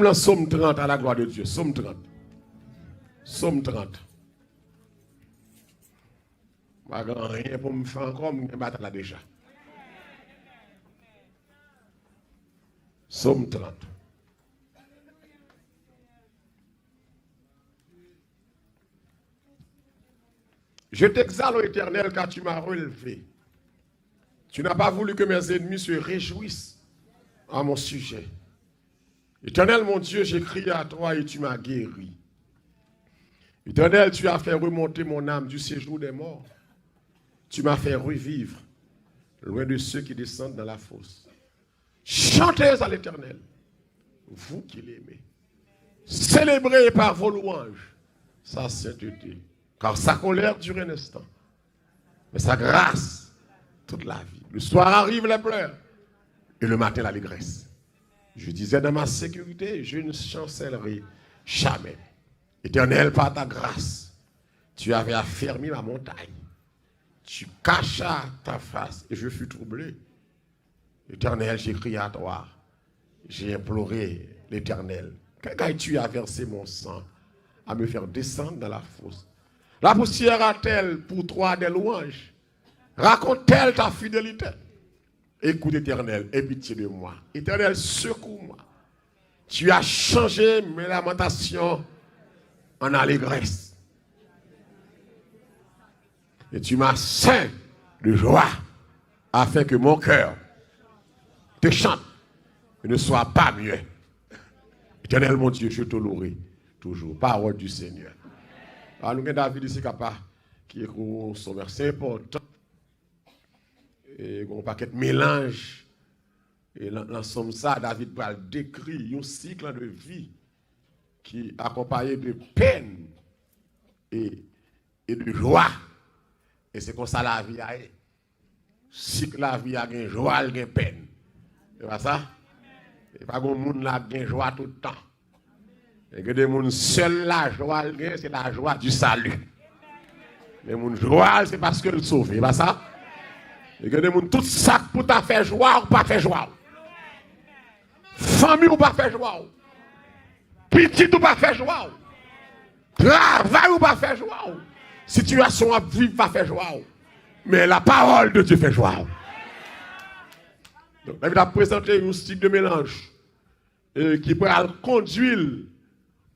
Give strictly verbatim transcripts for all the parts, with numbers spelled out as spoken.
Pran Sòm trant, à la gloire de Dieu. Sòm trant. Sòm trant. M pa gen anyen pou m fè ankò, m gen batay la deja. Sòm trant. Je t'exalte, ô Éternel, car tu m'as relevé. Tu n'as pas voulu que mes ennemis se réjouissent à mon sujet. Éternel mon Dieu, j'ai crié à toi et tu m'as guéri. Éternel, tu as fait remonter mon âme du séjour des morts. Tu m'as fait revivre loin de ceux qui descendent dans la fosse. Chantez à l'Éternel, vous qui l'aimez. Célébrez par vos louanges sa sainteté. Car sa colère dure un instant, mais sa grâce toute la vie. Le soir arrivent les pleurs et le matin l'allégresse. Je disais dans ma sécurité, je ne chancellerai jamais. Éternel, par ta grâce, tu avais affermi ma montagne. Tu cachas ta face et je fus troublé. Éternel, j'ai crié à toi. J'ai imploré l'Éternel. Quelqu'un tu as versé mon sang à me faire descendre dans la fosse. La poussière a-t-elle pour toi des louanges? Raconte-t-elle ta fidélité? Écoute, Éternel, aie pitié de moi. Éternel, secours-moi. Tu as changé mes lamentations en allégresse. Et tu m'as ceint de joie, afin que mon cœur te chante et ne soit pas muet. Éternel mon Dieu, je te louerai toujours. Parole du Seigneur. A, nou gen David isi k ap, ki ekri yon sòm ase enpòtan. E gen yon pakèt melanj. E nan, nan sòm sa, David pral dekri yon sik de vi ki akonpaye de pèn e, e de jwa. E se konsa lavi a ye. Sik lavi a gen jwa, l gen pèn. Se pa sa? E pa gen moun la k gen jwa tout tan. E gen de moun, sèl lajwa l gen, se la joie du salut. Men moun jwa l, se paske l sove, pa sa? E gen de moun, tout sa k pou ta fè jwa w, pa fè jwa w. Fanmi w pa fè jwa w. Pitit ou pa fè jwa w. Travay ou pa fè jwa w. Sitiyasyon w ap viv pa fè jwa w. Men la parole de Dieu fè jwa w. Donk, David ap prezante yon stik de melanj, e ki pral kondui l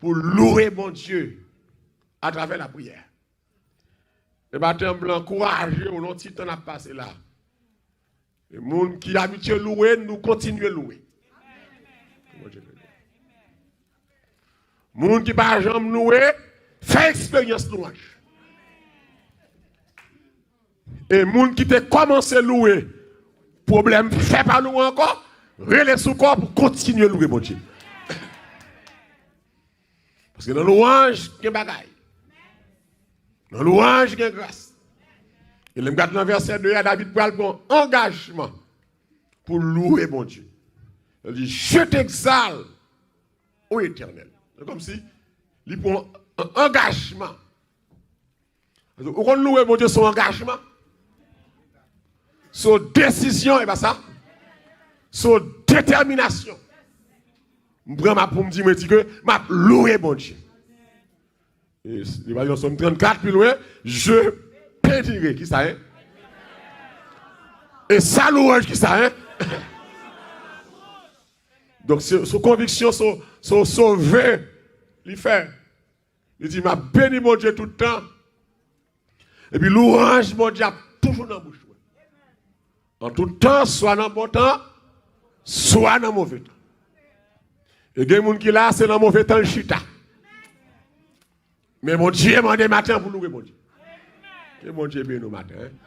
pou louwe Bondye atravè lapriyè. E maten an, m vle ankouraje w, nan ti tan n ap pase la. E moun ki abitye louwe, nou kontinye louwe. Moun ki pa janm louwe, fè eksperyans louwanj. E moun ki te kòmanse louwe, pwoblèm fè pa louwe ankò, rele sou kò w pou kontinye louwe Bondye. Paske nan louwanj, gen bagay. Nan louwanj, gen gras. E lè m gade nan vèsè de a, David pral pran angajman pou louwe Bondye. Li di, je t'exalte, ô Éternel. Se kòmsi li pran an angajman. Ou konn louwe Bondye se yon angajman. Se yon desizyon, e pa sa? Se yon detèminasyon. M pran m ap pou m di, mwen di ke m ap louwe Bondye. E li pral nan Sòm trannkat, pi lwen, je bénirai. Kisa, en? E sa louwanj kisa, en? Donk, se, se konviksyon, se, se, se ve li fè. Li di, m ap beni Bondye tout tan. Epi louwanj Bondye ap toujou nan bouch mwen. An tout tan, swa nan bon tan, swa nan move tan. E gen moun ki la, se nan move tan l chita. Men Bondye mande maten an pou louwe Bondye. Ke Bondye beni w maten, en.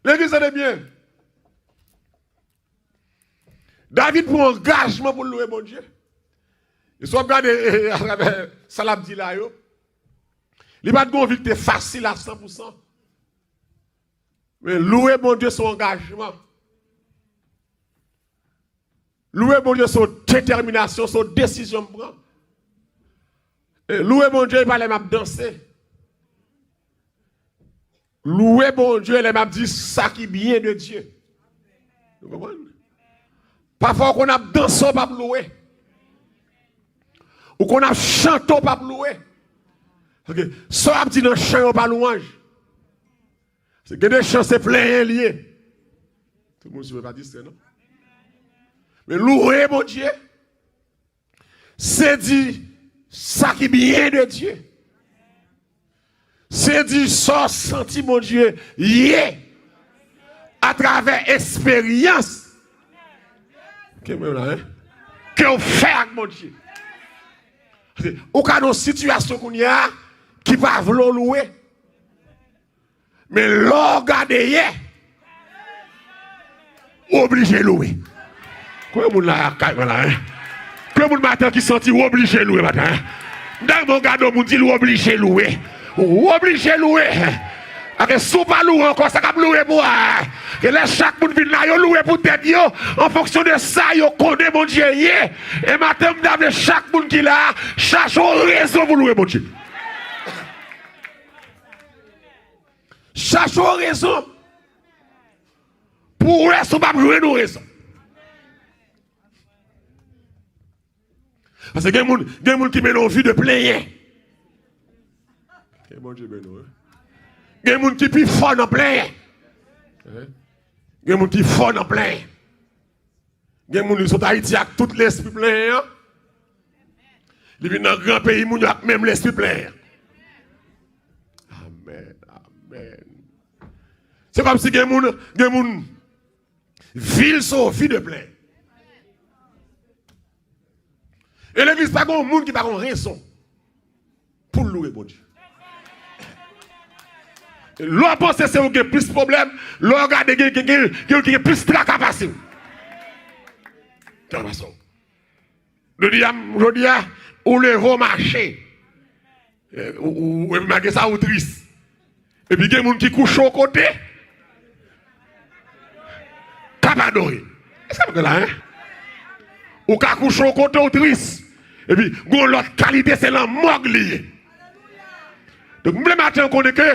Legliz, tande byen. David pran angajman pou l louwe Bondye. E si w ap gade, e, atravè sa l ap di la yo, li pa t gen yon vi ki te fasil a san pou san. Men louwe Bondye se yon angajman. Louwe Bondye se yon detèminasyon, se yon desizyon m pran. E louwe Bondye, e pa lè m ap danse. Louwe Bondye lè m ap di sa ki byen de Dye. Nou konprann? Pafwa w konn ap danse, w p ap louwe. Ou konn ap chante, w p ap louwe. Paske sa w ap di nan chan yo pa lwanj. Se gen de chan se plenyen li ye. Tout moun sou pa distrè, non? Men louwe Bondye, se di sa ki byen de Dye. Se di sa w santi Bondye ye atravè esperyans ke mwen la, hein? Ke w fè ak Bondye. Ou ka nan yon sitiyasyon kounye a ki pa vle w louwe. Men lè w gade yè, ou oblije louwe. Konbyen moun la kay mwen la, hein? Konbyen moun maten ki santi ou oblije louwe maten, hein? M ta renmen w gade yon moun di l ou oblije louwe. Ou oblije louwe. Paske si w pa louwe ankò, sa k ap louwe pou a. Gen lè chak moun vin la, yo louwe pou tèt yo, an fonksyon de sa yo konnen Bondye ye. E maten, m ta vle chak moun ki la, chache yon rezon pou louwe Bondye. Chache yon rezon. Pou w wè si w p ap jwenn yon rezon. Paske gen moun, gen moun ki mennen yon vi de plenyen. Ke Bondye beni w, wi. Gen moun ki pi fò nan plenyen. Gen moun ki fò nan plenyen. Gen moun li sot Ayiti ak tout lespri plenyen an. Li vin nan gran peyi moun yo ak menm lespri plenyen an. Amèn, amèn. Se kòmsi gen moun, gen moun, vi l se yon vi de plenyen. E legliz pa gen yon moun ki pa gen yon rezon pou l louwe Bondye. Lè w panse se ou gen plis pwoblèm, lè w gade gen, gen, gen, gen, gen plis traka pase w. Traka pase w. Jodi a, jodi a, ou leve w mache. Eh, ou, ou, ou, malgre sa, ou tris. Epi gen moun ki kouche w kote, k ap adore. Èske nou la, hein? Ou ka kouche w kote, ou tris. Epi, gon lòt kalite, se nan mòg li ye. Donk, m vle maten an konnen ke,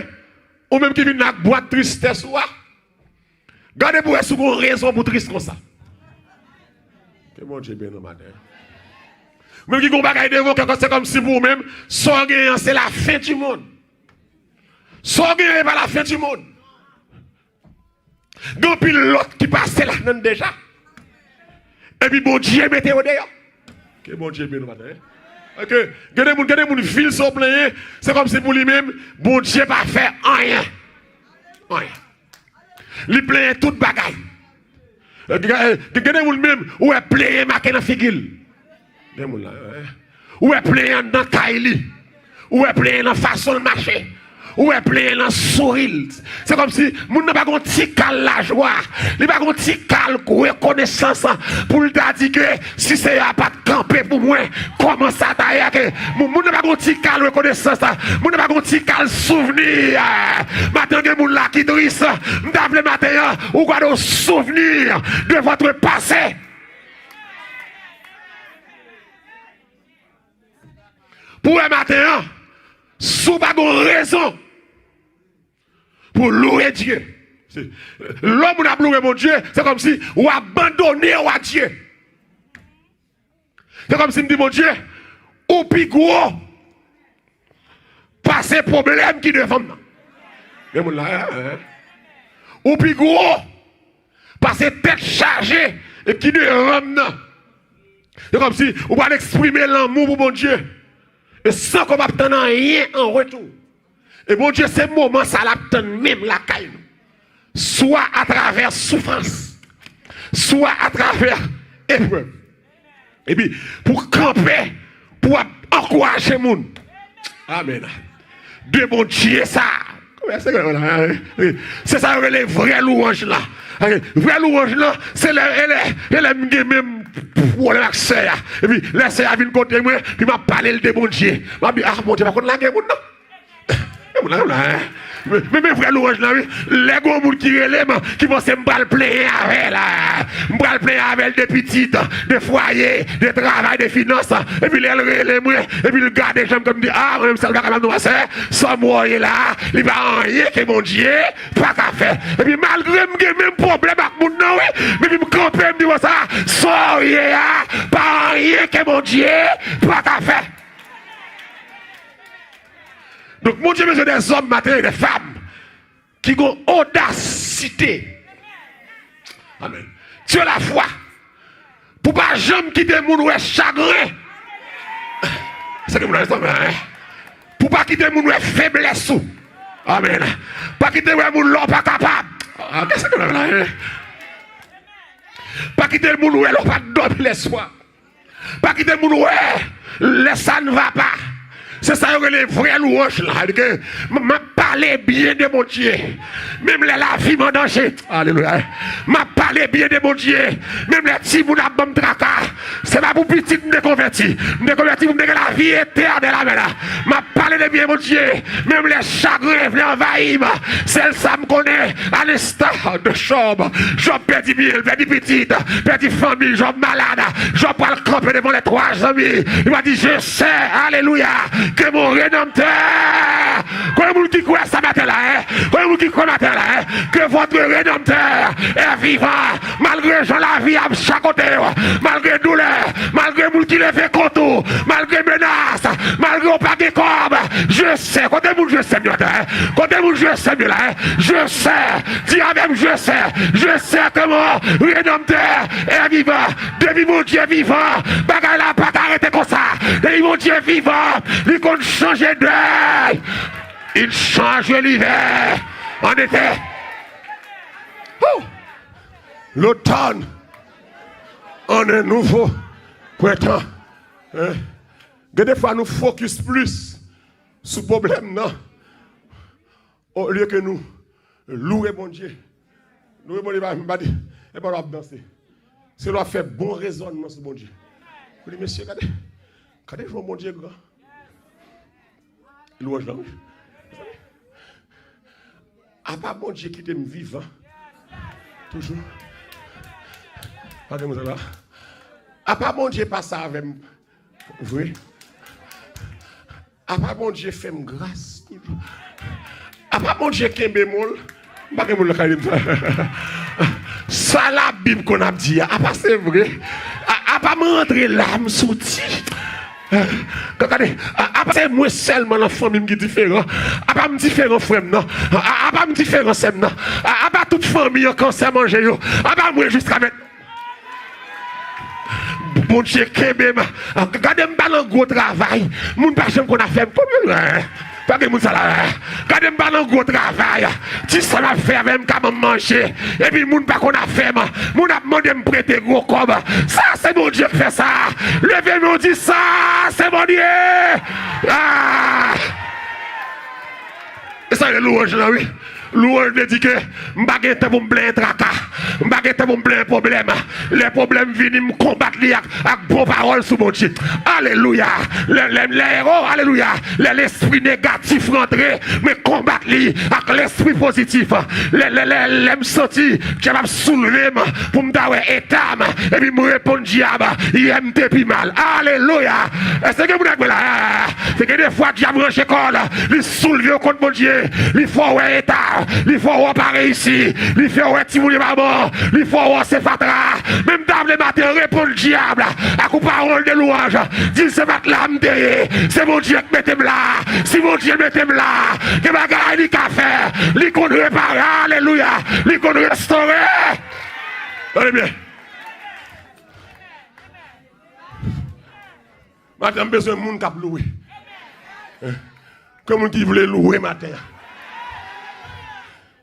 ou menm ki vin ak bwat tristès ou a, gade pou wè si w gon rezon pou tris konsa. Ke Bondye beni w maten. Ou menm ki gon bagay devan w, se kòmsi pou ou menm, sa w genyen an, se la fen di monn. Sa w genyen an, e pa la fen di monn. Gen anpil lòt ki pase ladann deja. Epi Bondye mete yo deyò. Ke Bondye beni w maten, hein? Ok. Gen de moun, gen de moun, vi l se yon plenyen, se kòmsi pou li menm, Bondye pa fè anyen. Anyen. Li plenyen tout bagay. Gen, gen, gen de moun menm, ou wè plenyen make nan figi l. Gen moun la, eh. Ou wè plenyen nan kay li. Ou wè plenyen nan fason l mache. Ou wè plenyen nan souri l. Se kòmsi moun nan pa gon ti kal lajwa. Li pa gon ti kal rekonesans pou l ta di ke si Seyè a pa t kanpe pou mwen, kòman sa ta ye? Ke moun, moun nan pa gon ti kal rekonesans. Moun nan pa gon ti kal souvni. Maten gen moun la ki tris. M ta vle maten an, ou gade yon souvni de votre passé. Pou wè maten an, si w pa gon rezon pou louwe Dye. Se, lè moun ap louwe Bondye, se kòmsi ou abandone w a Dye. Se kòmsi m di Bondye, ou pi gwo pase pwoblèm ki devan m nan. Gen moun la, hein? Ou pi gwo pase tèt chaje e ki devan m nan. Se kòmsi ou pral eksprime lanmou pou Bondye. E san ke w p ap tann anyen an retou. E Bondye, se moman sa l ap tann menm lakay nou. Swa atravè soufrans, swa atravè eprèv. Epi, pou kanpe, pou ap ankouraje moun. Amèn. De Bondye sa. Kòman se ke, se sa yo rele vrè louwanj la. Vrè louwanj la, se lè, lè, lè, lè m gen menm pwoblèm ak sè a. Epi, lè sè a vin kote mwen, pi m ap pale l de Bondye. M ap di, ah, Bondye pa konn lage moun, non. E moun la, moun la, hein? Men, men, men vrè louwanj la, wi. Lè gon moun ki rele m, ki panse m pral plenyen avè l, m pral plenyen avè l de pitit, de fwaye, de travay, de finans, epi lè l rele mwen, epi l gade jan m, m di, ah, mwen menm sa l pa ka ban m non, pastè, sa m wè w ye la, li pa anyen ke Bondye pa ka fè. Epi malgre m gen menm pwoblèm ak moun nan, wi, men epi m kanpe, m di konsa, sa w ye a, pa anyen ke Bondye pa ka fè. Donk, Bondye bezwen dèzòm maten, dèfanm ki gen odasite. Amèn. Dieu la foi. Pou pa janm kite moun wè chagren. Se ke moun nan, hein? Pou pa kite moun wè feblès ou. Amèn. Pa kite wè moun lè w pa kapab. Ah, kèsa ke moun nan, hein? Pa kite moun wè lè w pa dòmi lèswa. Pa kite moun wè lè sa n va pa. Se sa yo rele vrè lwanj la. Li di ke m, m ap pale byen de Bondye. Menm lè lavi m an danje. Alelouya. M ap pale byen de Bondye. Menm lè timoun ap ban m traka. Se pa pou pitit m te konvèti. M te konvèti pou m te gen lavi etènèl. Amèn. M ap pale de byen Bondye. Menm lè chagren vle anvayi m. Sèl sa m konnen. Alesta de Job. Job pèdi byen, pèdi pitit, pèdi fanmi. Job malad. Job pral kanpe devan lè twa zanmi. Li va di, je sais, alelouya, que mon Rédempteur. Konbyen moun ki kwè sa maten la, hein? Konbyen moun ki kwè maten la, hein? Que votre Rédempteur est vivant. Malgre jan lavi ap chakote yo, malgre doulè, malgre moun ki leve kont ou, malgre menas, malgre w pa gen kòb, je sais. Kote moun je sais m yo la, hein? Kote moun je sais m yo la, hein? Je sais. Di avè m, je sais. Je sais que mon Rédempteur est vivant. Depi Bondye vivan, bagay la pa ka rete konsa. Depi Bondye vivan, li konn chanje dèy. Il change l'hiver en été. Woo! L'automne en un nouveau printemps. Hein? Gen de fwa nou fokis plis sou pwoblèm nan, olye ke nou louwe Bondye. Louwe Bondye, pa, pa di, e pa w ap danse. Se lè w ap fè bon rezònman sou Bondye. Ou di, mesye, gade, gade jan Bondye gran. Lwanj lan, wi. Apa Bondye kite m vivan. Toujou. Pa gen moun sa la. Apa Bondye pase avè m vre. Apa Bondye fè m gras toujou. Apa Bondye kenbe m, m pa gen moun lakay li m sa. Sa Labib konn ap di a, apa se vre. A, apa m rantre la, m soti. Gade, a, apa se mwen sèlman nan fanmi m ki diferan. Apa m diferan frè m nan. A, apa m diferan sè m nan. A, apa tout fanmi an kansè manje yo. Apa mwen jiska mèt. Bondye kenbe m. Gade m pa nan gwo travay. Moun pa janm konn afè m. Konbyen lè? Pa gen moun sa la. Gade m pa nan gwo travay. Ti sa m ap fè avè m ka ban m manje. Epi moun pa konn afè m. Moun ap mande m prete gwo kòb. Sa se Bondye k fè sa. Leve men w di sa se Bondye. Ah! E sa rele lwanj lan, wi. Lwanj vle di ke m pa gen tan pou m plenyen traka. M pa gen tan pou m plenyen pwoblèm. Lè pwoblèm vini, m konbat li ak, ak bon pawòl sou Bondye. Alelouya. Lè, lè, lè, oh, alelouya. Lè lespri negatif rantre, mwen konbat li ak lespri pozitif. Lè, lè, lè, lè m santi dyab ap soulve m pou m ta wè eta m, epi m reponn dyab, yè m te pi mal. Alelouya. Èske gen moun ak mwen la? Se gen de fwa dyab ranje kò l, li soulve w kont Bondye, li fè w wè eta, li fè w wè w pa reyisi, li fè w wè timoun yo pa bon, li fè w wè w se fatra. Men m ta vle maten an reponn dyab la ak yon pawòl de lwanj. Di l se pa t la m te ye, se Bondye k mete m la. Si Bondye mete m la, gen bagay li ka fè, li konn repare, alelouya, li konn restore. Tande byen. Maten an, m bezwen moun k ap louwe. Ke moun ki vle louwe maten an.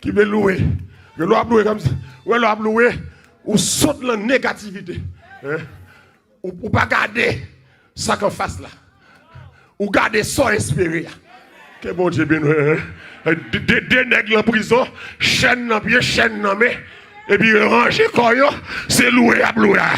Ki vle louwe. Ke lè w ap louwe kòmsi, ou wè lè w ap louwe, ou sot nan negativite. Ou, ou pa gade sa k anfas la. Ou gade sa w espere a. Ke Bondye beni w. De, de, de nèg nan prizon, chèn nan pye, chèn nan men. Epi yo ranje kò yo, se louwe y ap louwe a.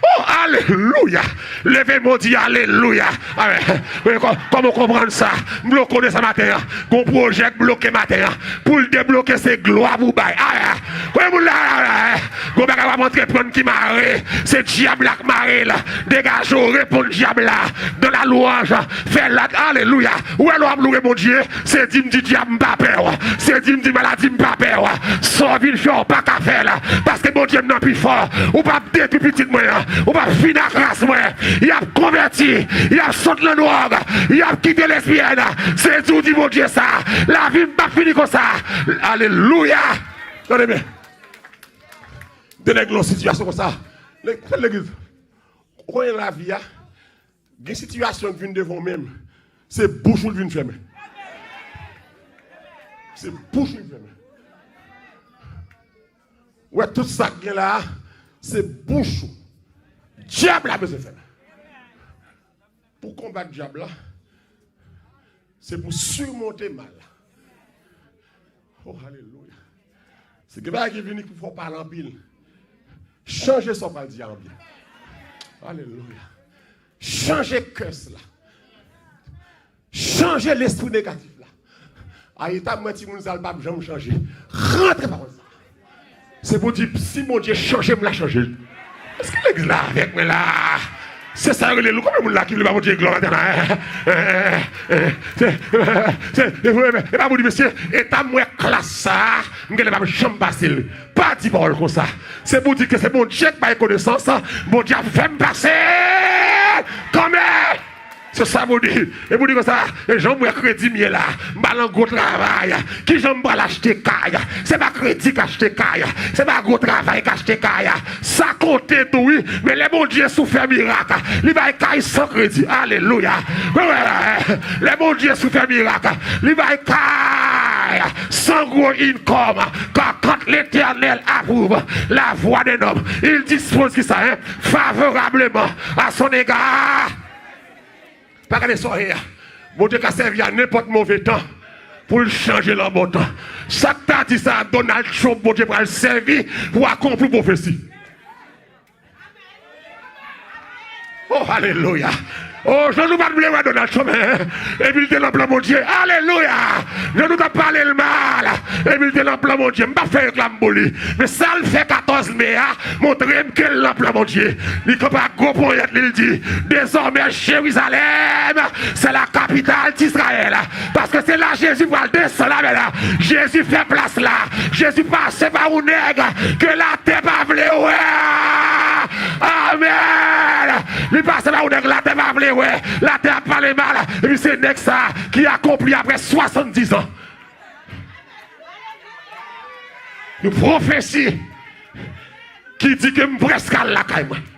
Oh, alelouya! Leve men w di alelouya. Amèn. Kò-, kòman w konprann sa? M vle w konnen sa maten an. Gon pwojè k bloke maten an. Pou l debloke, se glwa pou w bay. Amèn. Konbyen moun la, la, la, la? Gon bagay w ap antreprann ki mare. Se dyab la k mare l. Degaje w, reponn dyab la. Dans la louange, fè lat, alelouya. Ou wè lè w ap louwe Bondye, se di m di dyab m pa pè w. Se di m di maladi m pa pè w. Sa w vin fè w pa ka fè l. Paske Bondye m nan pi fò. Ou p ap detwi pitit mwen an. Ou p ap fini ak ras mwen. Y ap konvèti, y ap sot nan dwòg, y ap kite lesbyèn. Se di w di Bondye sa, lavi m p ap fini konsa. Alelouya. Tande byen. De nèg nan yon sitiyasyon konsa. Lè- Legliz, ou konnen lavi a, gen sitiyasyon ki vin devan w menm, se bouch ou l vin fèmen. Se bouch ou l vin fèmen. Ou wè tout sa k gen la a, se bouch ou. Dyab la bezwen fèmen. Pou konbat dyab la, se pou simonte mal la. Oh, alelouya. Se gen bagay ki vini pou fè w pale anpil. Chanje sa w pral di a anpil. Alelouya. Chanje kès la. Chanje lespri negatif la. A eta mwen timoun sa l p ap janm chanje. Rantre pawòl sa. Se pou di, si Bondye chanje m, l a chanje l. Èske legliz la avèk mwen la? Se sa yo rele lou. Konbyen moun la ki vle ba Bondye glwa maten la? Se, se, e pa pou di, mesye, eta m wè klas sa, m genlè p ap janm pase l. Pa di pawòl konsa. Se pou di ke se Bondye k bay konesans, Bondye ap fè m pase l kanmenm. Se sa pou di. E pou di konsa, e jan m wè kredi m ye la, m pa nan gwo travay. Kijan m pral achte kay? Se pa kredi k achte kay. Se pa gwo travay k achte kay. Sa konte tou wi. Men lè Bondye sou fè mirak, li bay kay san kredi. Alelouya. Lè Bondye sou fè mirak, li bay kay san gwo income. Car quand l'Éternel approuve la voie d'un homme, il dispose ki sa, hein, favorablement à son égard. Pa gade sa w ye a. Bondye ka sèvi a nenpòt move tan pou l chanje l an bon tan. Sa k ta di sa, Donald Trump, Bondye pral sèvi pou akonpli pwofesi. Oh, alelouya. Oh, jan nou pa t vle wè Donald Trump, hein, epi l te nan plan Bondye. Alelouya. Jan nou t ap pale l mal, epi l te nan plan Bondye. M p ap fè reklam pou li. Men sa l fè katòz me a, montre m ke l nan plan Bondye. Li kanpe ak gwo ponyèt li, l di, désormais, Jérusalem, c'est la capitale d'Israël. Paske se la Jezi pral desann avè la. Jezi fè plas la. Jezi pase pa yon nèg ke latè pa vle wè. Amèn. Li pase pa yon nèg latè pa vle wè. Latè ap pale mal. Epi se nèg sa ki akonpli apre swasanndiz an. Yon pwofesi ki di ke m prèske al lakay mwen.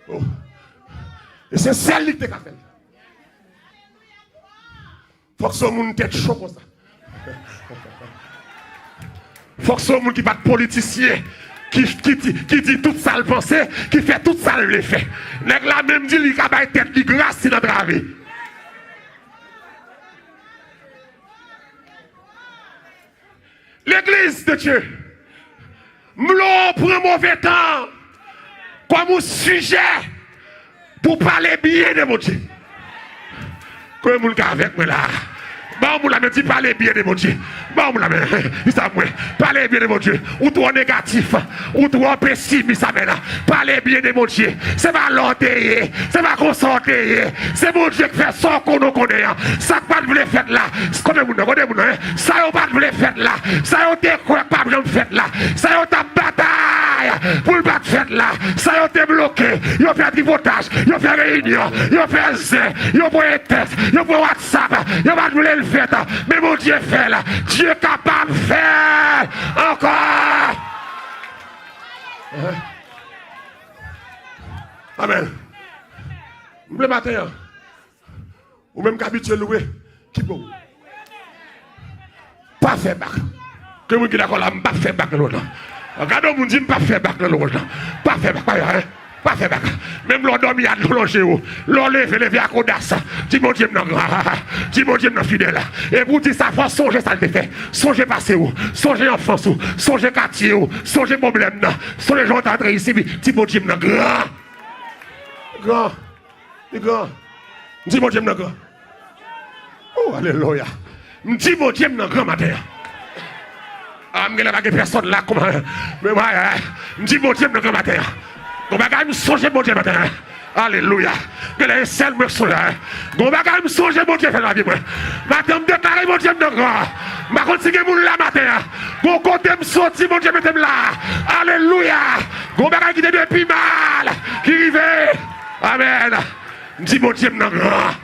Oh. E se sèl li ki te ka fè l. Fòk se yon moun tèt cho konsa. Fòk se yon moun ki pa t politisyen, ki, ki, di- ki di tout sa l panse, ki fè tout sa l vle fè. Nèg la menm di li ka bay tèt li gras si l antrave. Legliz de Dye, m vle w pran move tan kòm yon sijè pou pale byen de Bondye. Konbyen moun k avèk mwen la? Ba yon moun la men, di, pale byen de Bondye. Ba yon moun la men, di sa pou mwen. Pale byen de Bondye. Ou twò negatif. Ou twò pesimis, amèn. Pale byen de Bondye. Se pa lè w te ye. Se pa konsa w te ye. Se Bondye k fè sa w konnen w konnen an. Sa k pa t vle fèt la. Kote moun nan? Kote moun nan, hein? Sa yo pa t vle fèt la. Sa yo te kwè k p ap janm fèt la. Sa yo t ap batay pou l pa t fèt la. Sa yo te bloke. Yo fè tripotaj. Yo fè reyinyon. Yo fè zen. Yo voye tèks. Yo voye WhatsApp. Yo pa t vle l fèt. Men Bondye fè l. Dye kapab fè l ankò. Amèn. M vle maten an, ou menm k abitye lwe, ki bò w? Pa fè bak. Ke moun ki dakò la, m p ap fè bak nan lwanj lan. Gade yon moun, di, m p ap fè bak nan lwanj lan. Pa fè bak, pa fè, pa fè bak. Menm lè w dòmi, a dlo lonje w. Lè w leve, leve ak odas. Di Bondye m nan gran. Di Bondye m nan fidèl. E pou w di sa, fò w sonje sa l te fè. Sonje pase w. Sonje anfans ou. Sonje katye w. Sonje pwoblèm nan. Sonje jan w te antre isit. Di Bondye m nan gran. Gran. Li gran. M di Bondye m nan gran. Oh, alelouya. M di Bondye m nan gran maten an. A, m genlè pa gen pèsòn la kòman. Men mwen, m di Bondye m nan gran maten an. Gon bagay m sonje Bondye maten an. Alelouya. Genlè e sèl mwen k sonje. Gon bagay m sonje Bondye fè nan lavi mwen. Maten an, m deklare Bondye m nan gran. M pa konn si gen moun la maten an. Gon kote m soti, Bondye mete m la. Alelouya. Gon bagay ki te de pi mal ki rive. Amèn. M di Bondye m nan gran.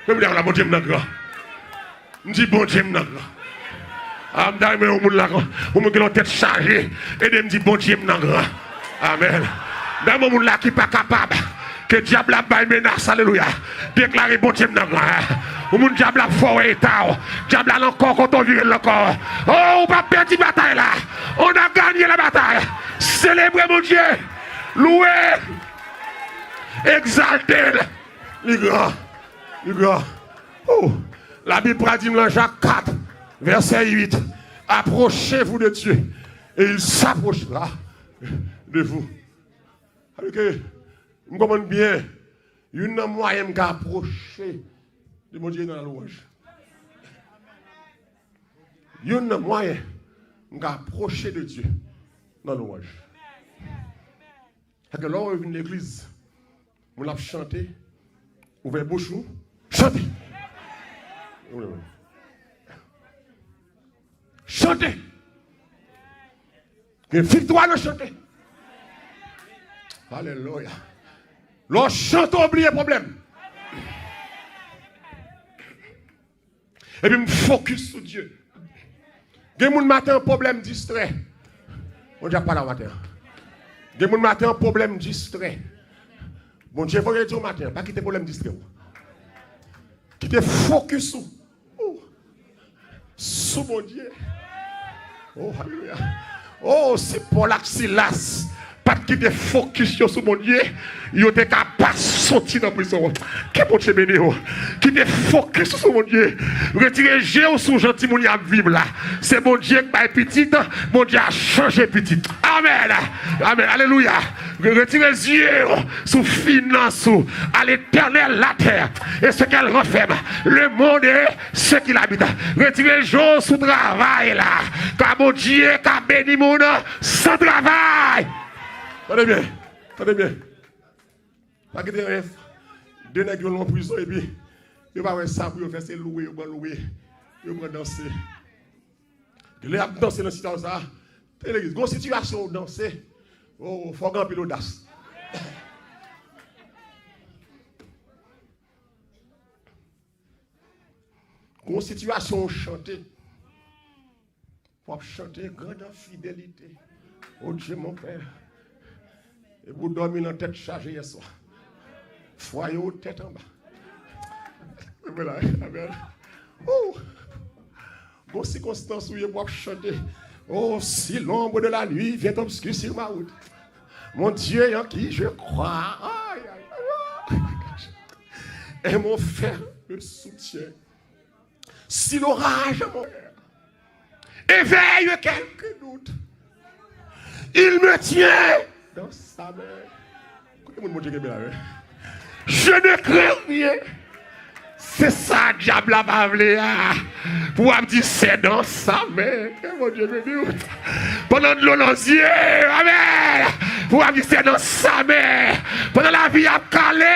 Mwen m di la, Bondye m nan gran. M di Bondye m nan gran. A, m ta renmen yon moun la, yon moun ki gen yon tèt chaje, ede m di Bondye m nan gran. Amèn. M ta renmen yon moun la ki pa kapab, ke dyab la ap bay menas, alelouya. Deklare Bondye m nan gran. Yon moun dyab la ap fè w wè eta w. Dyab la nan kò w kote w vire l nan kò w. Oh, ou p ap pèdi batay la. On a gagné la bataille. Selebre Bondye. Louwe. Egzalte l. Li gran. Li gran. Oh. Labib pral di m nan Jak kat, vèsè uit, approchez-vous de Dieu, et il s'approchera de vous. Sa vle di ke m konprann byen, youn nan mwayen m ka apwoche de Bondye nan lwanj. Youn nan mwayen m ka apwoche de Dye nan lwanj. Sa ke lè w vin legliz, moun ap chante, ouvè bouch ou, chante. Chante. Gen viktwa nan chante. Alelouya. Lè w chante, w bliye pwoblèm. Epi m fokis sou Dye. Gen moun maten an pwoblèm distrè. Bondye ap pale w maten an. Gen moun maten an pwoblèm distrè. Bondye voye di w maten an, pa kite pwoblèm distrè w. Kite fokis ou. Ou. Sou Bondye. Oh, alelouya. Oh, si Pòl ak Silas pa t kite fokis yo sou Bondye, yo te ka pa soti nan prizon an. Ke Bondye beni w. Kite fokis ou sou Bondye. Retire je w sou jan timoun yo ap viv la. Se Bondye k bay pitit, Bondye a chanje pitit. Amèn. Amèn. Alelouya. Re-, retire zye w sou finans ou. À l'Éternel la terre et ce qu'elle renferme, le monde et ce qu'il habite. Retire je w sou travay la. Ka Bondye ka beni moun san travay. Tande byen. Tande byen. Pa kite anyen. De nèg yo nan prizon epi yo pa wè sa pou yo fè, se louwe yo pran louwe. Yo pran danse. Lè y ap danse nan sitiyasyon sa a, te legliz, gon sitiyasyon w danse, oh, fò w gen anpil odas. Gon sitiyasyon w chante, w ap chante grande fidélité. Oh Dieu mon père. Epi w dòmi nan tèt chaje yèswa. Fwaye w tèt anba. Amèn. Amèn. Woo! Gon sikonstans ou ye pou w ap chante. Oh, si l'ombre de la nuit vient obscurcir ma route, mon Dieu en qui je crois, aïe, aïe, aïe, et mon ferme soutien. Si l'orage à mon cœur éveille quelque doute, il me tient dans sa main. Kote moun Bondye kenbe la, wi? Je ne crains rien. Se sa dyab la pa vle a. Pou w ap di, c'est dans sa main. Ke Bondye beni w. Pandan dlo nan zye, amèn. Pou w ap di, c'est dans sa main. Pandan lavi ap kale,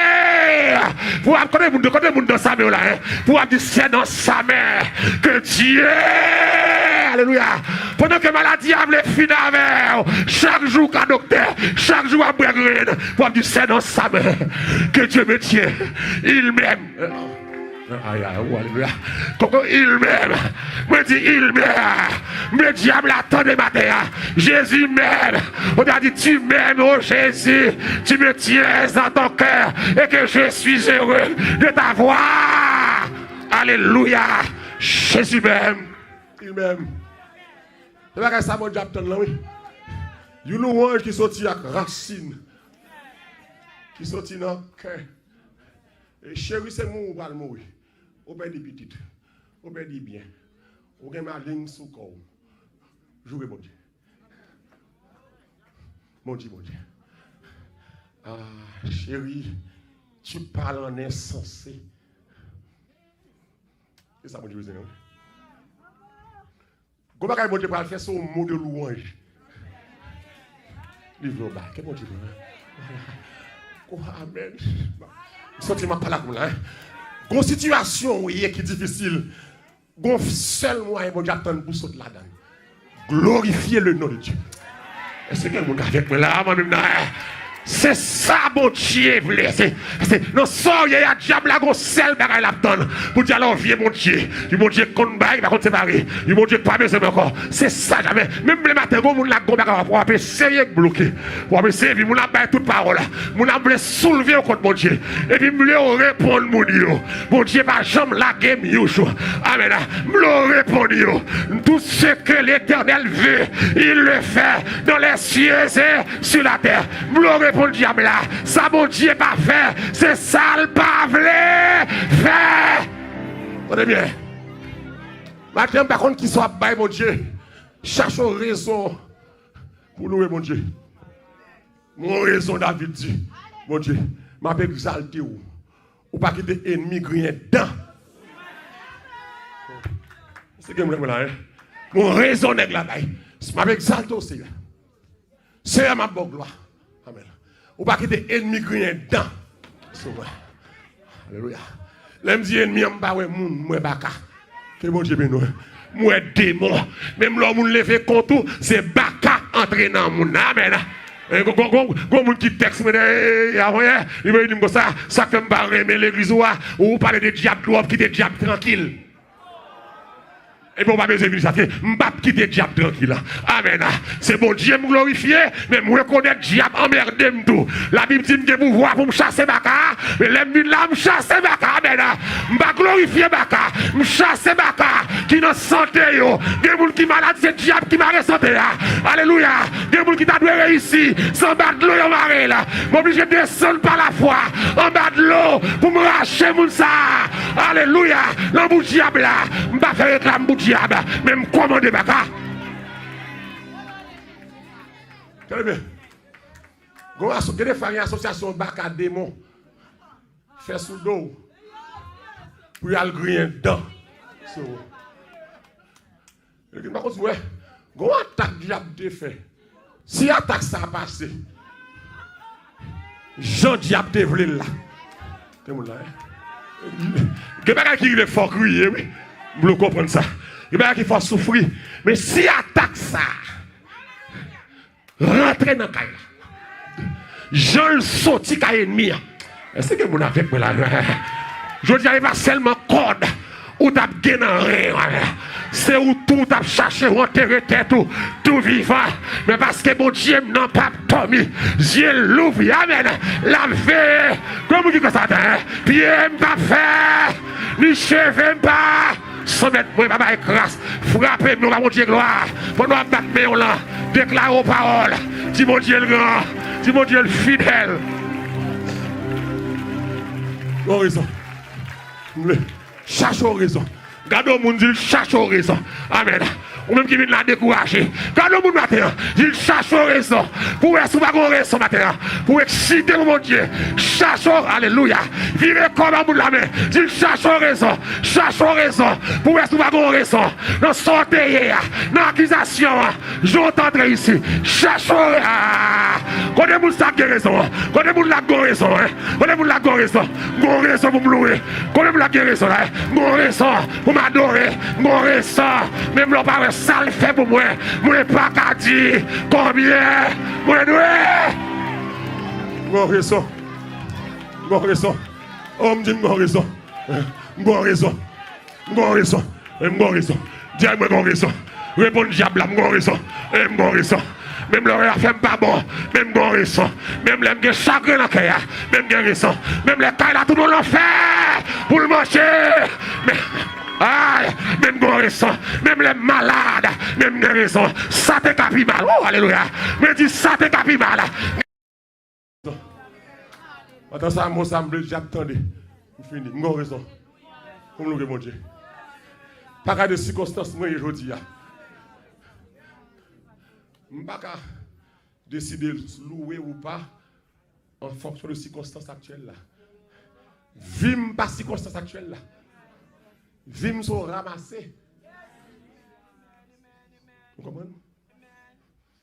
pou w ap, kote moun, kote moun dans sa main w la, hein? Pou w ap di, c'est dans sa main que Dieu, alelouya. Pandan ke maladi a vle fin avè w, chak jou w ka doktè, chak jou w ap bwè grenn, pou w ap di, c'est dans sa main que Dieu me tient, il m'aime. Ay, ay, oh, alelouya. Koko, il m'aime. Mwen di, il m'aime. Men dyab la tande maten an. Jezi m'aime. Ou ta di, tu m'aimes, oh Jésus. Tu me tiens dans ton cœur et que je suis heureux de t'avoir. Alelouya. Jezi m'aime. Il m'aime. Se bagay sa Bondye ap tann lan, wi. Yon lwanj ki soti ak rasin, ki soti nan kè. E cheri, se mouri ou pral mouri. Ou pèdi pitit. Ou pèdi byen. Ou gen maling sou kò w. Joure Bondye. Bondye, Bondye. Ah, chérie, tu parles en insensé. E sa Bondye bezwen, non? Gon bagay Bondye pral fè, se yon mo de lwanj. Li vle w bay. Ke Bondye beni w. Oh, amèn. M santi m ap pale ak moun la, hein. Gon sitiyasyon ou ye ki difisil. Gon sèl mwayen Bondye ap tann pou sot ladan. Glorifye le nom de Dieu. Èske gen moun avèk mwen la, mwen menm nan? Se sa Bondye vle. Se, se, nan sa w ye a, dyab la gon sèl bagay l ap tann. Pou di alò vye Bondye. Yon Bondye k konn bay, pa konn separe. Yon Bondye k pa bezwen mwen ankò. Se sa, jamè. Menm lè maten, gon moun la, gon bagay w ap, w ap eseye bloke. W ap eseye, epi moun ap bay tout pawòl. Moun ap vle soulve w kont Bondye. Epi m vle w reponn moun yo. Bondye pa janm lage m yon jou. Amèn. M vle w reponn yo. Tout ce que l'Éternel veut, il le fait dans les cieux et sur la terre. M vle w reponn dyab la. Sa Bondye pa fè, se sa l pa vle fè. Tande byen. Maten, m pa konn kisa w ap bay Bondye. Chache yon rezon pou louwe Bondye. M gon rezon, David di, Bondye, m ap egzalte w. Ou pa kite ènmi griyen dan. Se gen mwen la, hein? M gon rezon nèg la bay. M ap egzalte w, Seyè. Seyè, m ap ba w glwa. Amèn. Ou pa kite ènmi griyen dan sou mwen. Alelouya. Lè m di ènmi an, m pa wè moun, m wè baka. Ke Bondye beni w. M wè demon. Menm lè yon moun leve kont ou, se baka antre nan moun nan. Amèn. E, gon, gon, gon, gon moun ki tèks mwen, e, e, avanyè, li voye di m konsa, sa k fè m pa renmen legliz ou a, ou pale de dyab twòp, kite dyab trankil. Epi w pa bezwen vin chache. M p ap kite dyab trankil. Amèn. Se Bondye m glorifye, men m rekonèt dyab anmède m tou. Labib di m gen pouvwa pou m chase baka, men lè m vin la, m chase baka. Amèn. M pa glorifye baka, m chase baka ki nan sante yo. Gen moun ki malad, se dyab ki mare sante a. Alelouya. Gen moun ki ta dwe reyisi, se anba dlo yo mare l. M oblije desann pa lafwa anba dlo pou m rache moun sa a. Alelouya. Nan bout dyab la, m pa fè reklam pou dyab, men m kòmande baka. Tande byen. Gon aso-, gen de fwa gen asosyasyon baka demon fè sou do w pou y al griyen dan sou ou. Yo gen pa konn wè. Gon atak dyab te fè. Si atak sa pase jan dyab te vle l la, gen moun la, hein? Gen bagay ki rive fò w kriye, wi. M vle w konprann sa. Gen bagay ki fò w soufri. Men si atak sa rantre nan kay la, jan l soti kay ènmi an. Èske gen moun avèk mwen la? Jodi a, e pa sèlman kòd ou t ap gen nan ren an. Se ou tou t ap chache ou antere tèt ou tou vivan. Men paske Bondye m nan p ap dòmi, zye l louvri, amèn, l ap veye. Gen moun ki kwè sa, hein? Pye m p ap fè, ni cheve m pa. San mèt mwen pa bay kras. Frape m non pa Bondye glwa. Pandan w ap bat men w lan, deklare w pawòl. Di Bondye l gran. Di Bondye l fidèl. Gon rezon. M vle chache w rezon. Gade yon moun, di l chache w rezon. Amèn. Ou menm ki vin la dekouraje, gade yon moun maten an, di l chache w rezon. Pou w wè si w pa gon rezon maten an. Pou w eksite pou Bondye. Chache w, alelouya. Vire kò w ba moun la men. Di l chache w rezon. Chache w rezon. Pou w wè si w pa gon rezon. Nan sa w te ye a. Nan akizasyon an. Jan w t antre isi. Chache w re-, a. Kote moun sa k gen rezon an? Kote moun la k gon rezon, hein? Kote moun la k gon rezon? Gon rezon pou m louwe. Kote moun la k gen rezon la, hein? Gon rezon pou m adore. Gon rezon. Menm lè w pa wè sa l fè pou mwen, mwen pa ka di konbyen mwen dwe. Gon rezon. Gon rezon. Oh, m di m gon rezon. M gon rezon. M gon rezon. E m gon rezon. Di a mwen gon rezon. Reponn dyab la, m gon rezon. E m gon rezon. Menm lè afè m pa bon, men m gon rezon. Menm lè m gen chagren nan kè a, men m gen rezon. Menm lè kay la tounen yon lanfè pou l manje, men, ay, men m gon rezon. Menm lè m malad, men m gen rezon. Sa te ka pi mal. Oh, alelouya. Mwen di sa te ka pi mal. Pandan sa, mo sa m vle dyab tande. M fini. M gon rezon pou m louwe Bondye. Pa gade sikonstans mwen ye jodi a. M pa ka deside louwe ou pa an fonksyon de sikonstans aktyèl la. Vi m pa sikonstans aktyèl la. Vi m se yon ramase. Ou konprann?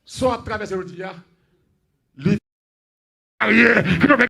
Sa w ap travèse jodi a, li marye, ki twonpe